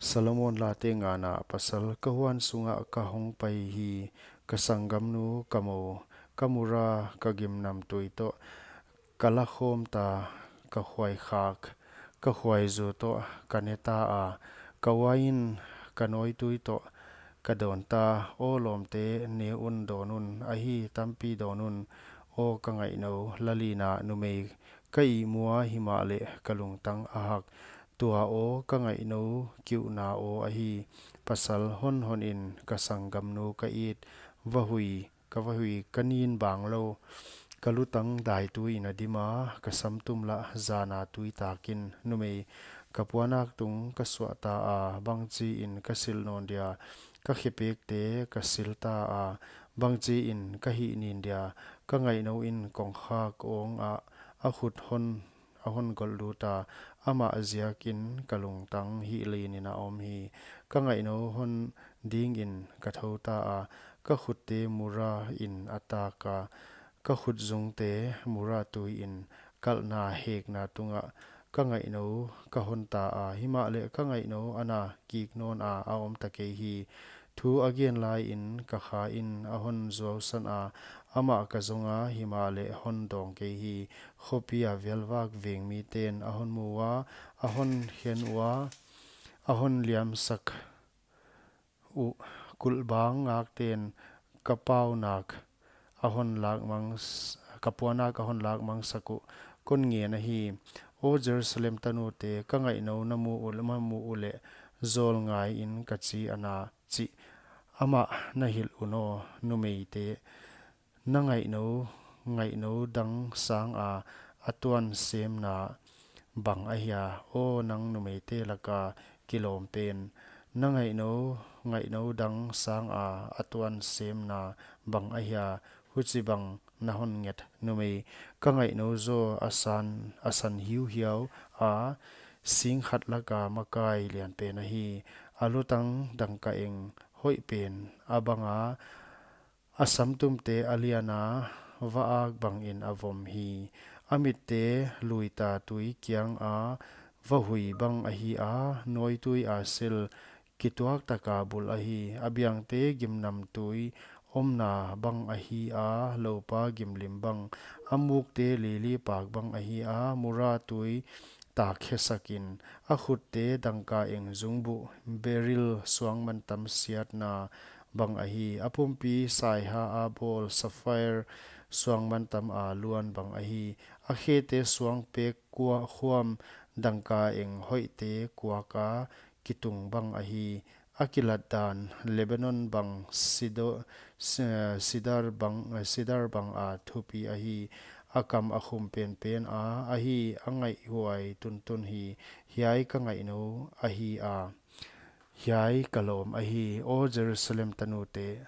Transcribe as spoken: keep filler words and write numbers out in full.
Solomon Late ngana pasal. Ka huan sungah ka hong pai hi, ka sanggamnu ka mou, ka mura, ka gimnamtui toh ka lakhawm ta, ka khuaikhak, ka khuaizu toh ka ne ta a, ka uain ka nawitui toh ka dawn ta. Aw lawmte, ne un, dawn un, ahi, tampi dawn un, aw ka ngaihnou. Lalina numei, ka ihmu a, himahleh ka lungtang a hak. Tua aw ka ngaihnou, kiuhna aw ahi. Pasal, hon hon in, ka sanggamnu ka it, vahui, ka vahui, ka nin bang lou. Ka lutang daitui in a dim a, ka samtum lah zana tui takin. Numei, ka puanak tung ka suah ta a, bangchi in ka silh nawn dia? Ka khepekte ka sil ta a, bangchi in ka hih nin dia? Ka ngaihnou in kongkhak awng ah a khut hon a hon golh lut a, amah ziakin ka lungtang hihlin in a om hi. Ka ngaihnou hon dingin ka thou ta a, ka khutte mura in a tak a, ka khutzungte mura tui in kalhna hekna tungah ka ngaihnou ka hon ta a, himahleh ka ngaihnou a na kik nawn a, a om ta kei hi. Thu a gen laiin ka kha in a hon zuausan a, amah ka zong a, himahleh hon dawng kei hi. Khopi a velvak veng miten a hon mu ua, a hon khen ua, a hon liamsak uh. Kulhbang ngakten ka puanak a hon lakmang s-, ka puanak a hon lakmangsak uh, kon ngen ahi. Aw Jerusalem tanute, ka ngaihnou na mu u, na mu uleh, zawl ngaiin ka chi ana, chih amah na hilh un aw. Numeite, na ngaihnou, ngaihnou dang sanga a tuan semna bang ahia, aw nang numeite laka kilawm pen? Na ngaihnou, ngaihnou dang sanga a tuan semna bang ahia, huchibang na hon nget? Numei, ka ngaihnou zaw a san, a san hiuhiau a, sing khat laka makai lian pen ahi. A lutang dangka eng hoih pen a bang a, a samtumte a lian a, va-ak bangin a vom hi. A mitte luita tui kianga vahui bang ahi a, nawitui a sil kituak taka bulh ahi. A biangte gimnamtui omna bang ahi a, loupa gimlim bang. A mukte lili pak bang ahi a, mura tui tak khesakin. A khutte dangka eng zungbuh, beril suangmantam siatna bang ahi. A pumpi saiha a bawl, sapphire suangmantam a luan bang ahi. A khete suangpek kua-, khuam dangka eng hoihte kuaka kitung bang ahi. A kilatdan Lebanon bang, sido-, si-, sidar bang, sidar bang a thupi ahi. A kam a khum penpen a, ahi, a ngaihhuai tuntun hi. Hiai ka ngaihnou ahi a, hiai ka lawm ahi. Aw Jerusalem tanute,